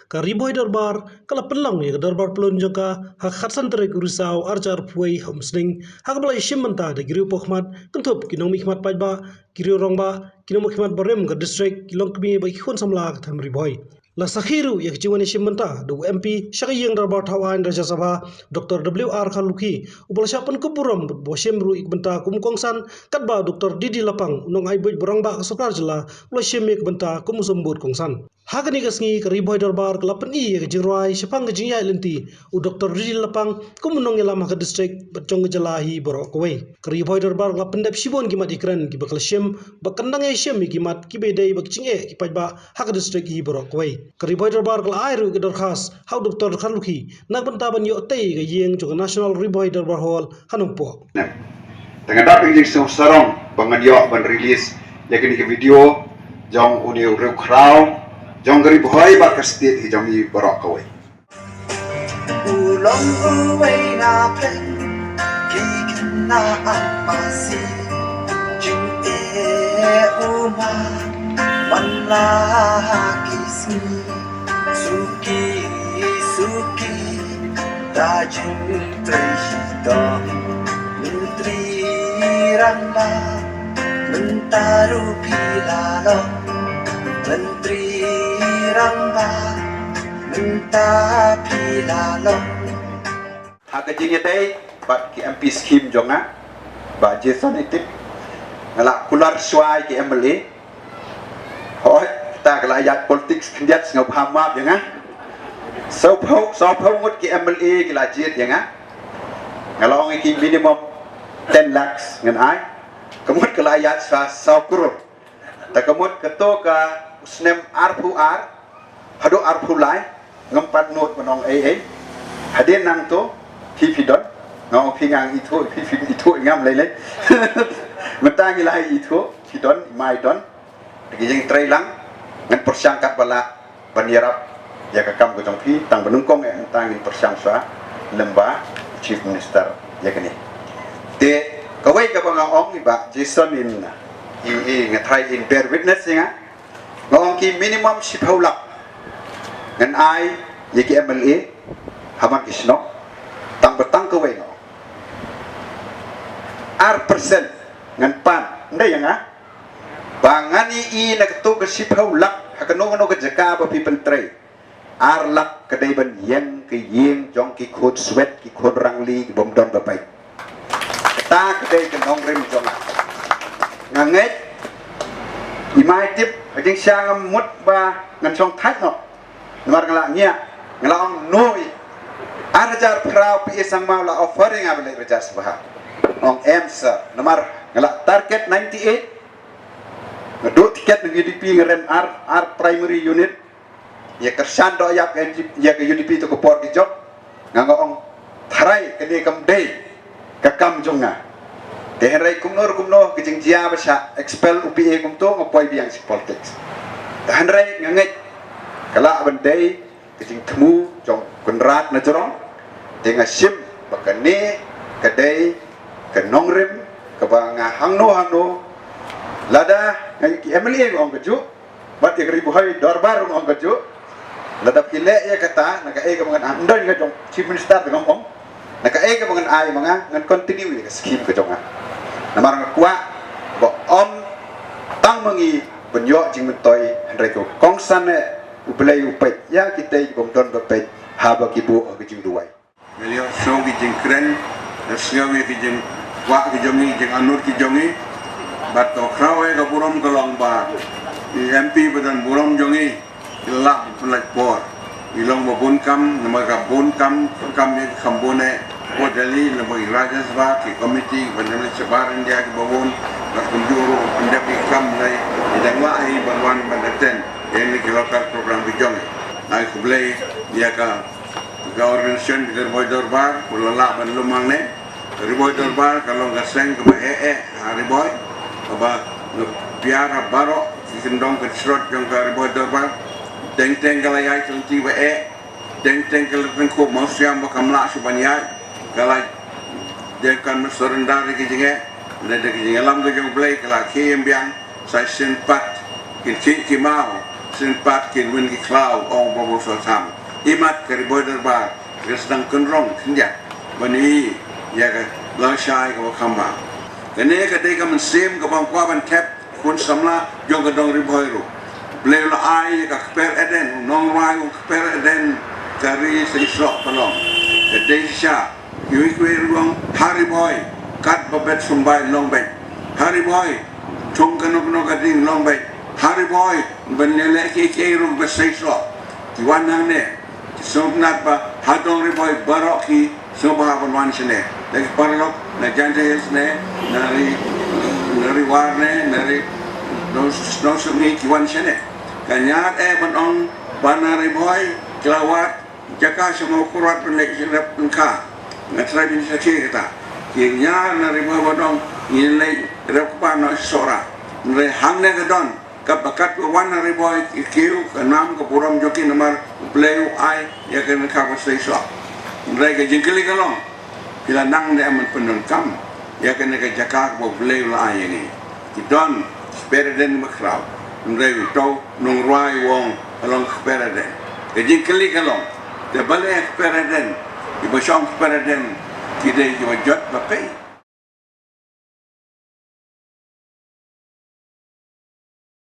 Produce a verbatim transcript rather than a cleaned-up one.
Ka Ri Bhoi Dorbar ka la pynlong ïa ka dorbar pyllun jong ka ha ka khatsan tarik u Risaw arhajar arphew wei ha Umsning, ha kaba la ïashim bynta da ki riewpawkhmat, kynthup ki nongmihkhmat paidbah, ki riew rangbah, ki nongmihkhmat barim ka district, ki longkmie bad ki khun samla ka them Ri Bhoi. La sakhi ruh ïa ka jingwan ïashim bynta da u M P sha ka ïing dorbar thaw aiñ Rajya Sabha, Doctor W R Kharlukhi, uba la shah pynkup burom bad ba shim ruh ïa ka bynta kum u kongsan, katba Doctor D D Lapang, u nongai buit ba rangbah ka sorkar jylla, u la shim ïa ka bynta kum u symbud kongsan. Ha kane ka sngi ka Ri Bhoi Dorbar ka la pyni ïa ka jingrwai shaphang ka jingïaid lynti u Doctor D D Lapang kum u nongïalam ha ka district bad jong ka jylla hi baroh kawei. Ka Ri Bhoi Dorbar ka la pyndep shibun ki mat ïakren kiba ka la shim bad kan dang ïashim ïa ki mat kiba ïadei bad ka jingeh ki paidbah ha ka district hi baroh kawei. Ka Ri Bhoi Dorbar ka la ai ruh ïa ka dorkhas ha u Doctor Kharlukhi na ka bynta ban ïoh tei ïa ka ïing jong ka National Ri Bhoi Dorbar Hall ha Nongpoh. Te nga dap ïa ka jingsngew sarong ba ngan ïoh ban release ïa kane ka video jong une u riewkhraw jong ka Ri Bhoi bad ka state hi jong ngi baroh kawei. U long uwei na pdeng ki khynnah masi, jingeh u ma man la ha ki sngi. Suki suki, ta jingtrei shitom. Myntri Rangbah, mynta ruh phi la long Myntri Rangbah, mynta phi la long. Ha ka jingïadei bad ki M P scheme jong nga, Bah Jason i tip, nga la kular shuwa ïa ki M L A. Hooid, kata ka la ïaid politics khyndiat, sngewbha map ïa nga. Sawphew, sawphew ngut ki M L A ki la jied ïa nga. Nga la ong ïa ki minimum ten lakhs ngan ai. Ka mut ka la ïaid sha saw klur. Te ka mut kato ka u snem arphew ar haduh arphew lai, ngam pat nud ban ong ei ei. Hadien nangto phi phi don, nga ong phi, nga ithuh, phi phi ithuh, ngam lei lei. Mynta ngi la ithuh, phi don, i mai don. Te ka jingtrei lang ngan pyrshang katba lah ban ïarap ïa ka kam ka jong phi, tang ba nyngkong eh mynta ngin pyrshang shuwa lem bad Chief Minister ïa kane. Te kawei kaba nga ong, i Bah Jason in, i, i nga tharai in bear witness ïa nga. Nga ong ki minimum shiphew lak ngan ai ïa ki M L A ha man ki shnong, tang ba tang kawei nga ong ar percent ngan pan, ym dei ïa nga. Ba ngan ïohi na kato ka shiphew lak ha kano kano ka jaka ba phi pyntrei, ar lak ka dei ban ïeng ka ïing jong ki khun swet, ki khun rangli, ki bym don ba peit. Kata ka dei ka nongrim jong nga. Nga ngeit i mai tip, ha jingshisha ngam mut ba ngan shong thait noh. Namar nga la ngiah, nga la ong no i. Ar hajar phra u P A Sangma u la offer ïa nga ba leit Rajya Sabha. Ong em sir, namar nga la target ninety eight. Nga duh tiket na U D P, nga rem ar, ar primary unit. Ïa kyrshan doh ïap ïa ka U D P to ka por ki jop. Nga nga ong tharai kane kam dei ka kam jong nga. Te hynrei kumno kumno ka jingjia ba shah expel u P A kumto, nga poi biang sha politics. Te hynrei nga ngeit ka lah ban dei ka jingthmu jong Kynrad na jrong. Te nga shim ba kane ka dei ka nongrim kaba nga hangno hangno, lada nga ïa ki M L A nga ong kajuh, bad ïa ka Ri Bhoi Dorbar nga ong kajuh. Lada ki leh ïa kata, na kaei kaba ngan ai, ym don nga jong Chief Minister te ngam ong. Na kaei kaba ngan ai ma nga, ngan continue ïa ka scheme ka jong nga. Namar nga kwah ba ym tang ma ngi ban ïoh jingmyntoi, hynrei ka kongsan eh U Blei u peit ïa kita ki bym don ba peit haba ki buh ha ka jingduwai. Ngi ïoh shuh ki jingkren, da sngew ïa ki jingkwah ki jong ngi, ki jingangnud ki jong ngi. Bad to khraw eh ka burom ka long ba i M P ba don burom jong ngi ki lah ban pynlait por. I long ba bun kam, namar ka bun kam, kam ïa ki kam bun eh. Ko Delhi, namar i Rajya Sabha, ki committee, ban ïa shabar India ki ba bun, bad kumjuh ruh pyndep ki kam lai, i dang lah i ban wan ban attend ïa ki local program ki jong ngi. Ai khublei ïa ka Ka organisation ka Ri Bhoi Dorbar, u la lah ban lum hangne. Ri Bhoi Dorbar ka long ka seng kaba eh eh ha Ri Bhoi, kaba nga pyrshah ha baroh ki kyndong ka jrot jong ka Ri Bhoi Dorbar. Teng teng ka la ïaid lynti ba eh, teng teng ka la tyngkhuh mawsiang ba kam lah shuh ban ïaid, ka la dei kan surrender ïa ki jingeh, lada ki jingïalam ka jong U Blei ka la khie ïa biang, sa shisien pat kin khie ki maw. Sien pat kin win ki khlaw, ong Babu Sotham. Imat ka Ri Bhoi Dorbar ka sdang kynrong khyndiat ban ïohi ïa ka lashai kaba kham bha. Kane ka dei ka mynsiem kaba nga kwah ban thep khun samla jong ka dong Ri Bhoi ruh. Blei u la ai ïa ka kper Eden, u nongrwai u kper Eden, ka ri seisoh Pallong. Ka dei shisha, kiwei kiwei ruh ong ha Ri Bhoi, kat ba bet sumbai long beit. Ha Ri Bhoi, thung kano kano ka ding long beit. Ha Ri Bhoi, ban ïaleh kiei kiei ruh ba seisoh. Ki wan hangne, ki sngewtynnat ba ha dong Ri Bhoi baroh ki sngewbha ban wan shane. Na ki paralok na Jaintia Hills ne, na Ri, na Ri War ne, na Ri Nong, Nongsumri ki wan shane. Ka ñiar eh ban ong ba na Ri Bhoi ki la wad jaka sha Mawkyrwat ban leit rep lyngkha. Nga trai ban sakhi kata. Ki ñiar na Ri Bhoi ban ong ngin leit rep kpa na Sohra. Hynrei hangne ka don, kaba kat ba wan na Ri Bhoi ki kiew ka nam ka burom jong ki namar U Blei u ai ïa kane ka ba seisoh. Hynrei ka jingkylli ka long, phi la nang ne em ban pyndonkam ïa kane ka jaka kaba U Blei u la ai ïa ngi? Ki don ki kper Eden bakhraw, hynrei uto u nongrwai u ong ka long kper Eden. Ka jingkylli ka long, te balei kper Eden, kiba shong kper Eden ki dei kiba jot ba pei?